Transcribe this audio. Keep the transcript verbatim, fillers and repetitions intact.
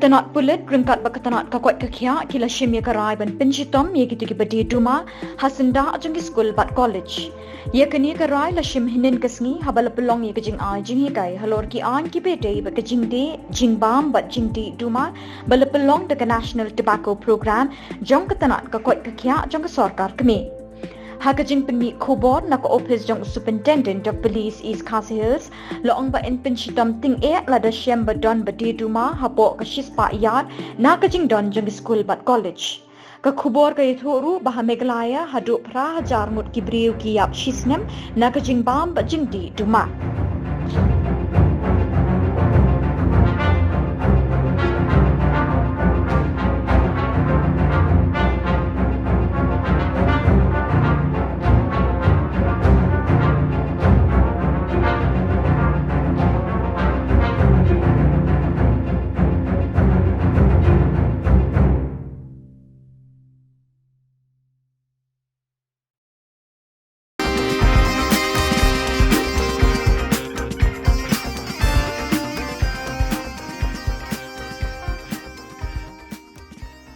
Tnat pulit ryngkat bad ka tnat ka koit ka khiah ki la shim ïa ka rai ban pynshitom ïa kito kiba die duma ha syndah jong ki skul bad college. Ïa kane ka rai la shim hynnin ka sngi haba la pynlong ïa ka jingai jinghikai halor ki aiñ kiba ïadei bad ka jingdie jingbam bad jingdie duma ba la pynlong da ka National Tobacco Program jong ka tnat ka koit ka khiah jong ka sorkar kmie. Ha ka jingpynmih khubor na ka ophis jong u Superintendent of Police East Khasi Hills, la ong ba yn pynshitom tyngeh lada shem ba don ba die duma hapoh ka shispah ïard na ka jingdon jong ki skul bad college. Ka khubor ka ïathuh ruh ba ha Meghalaya haduh phra hajar ngut ki briew ki ïap shisnem na ka jingbam bad jingdie duma.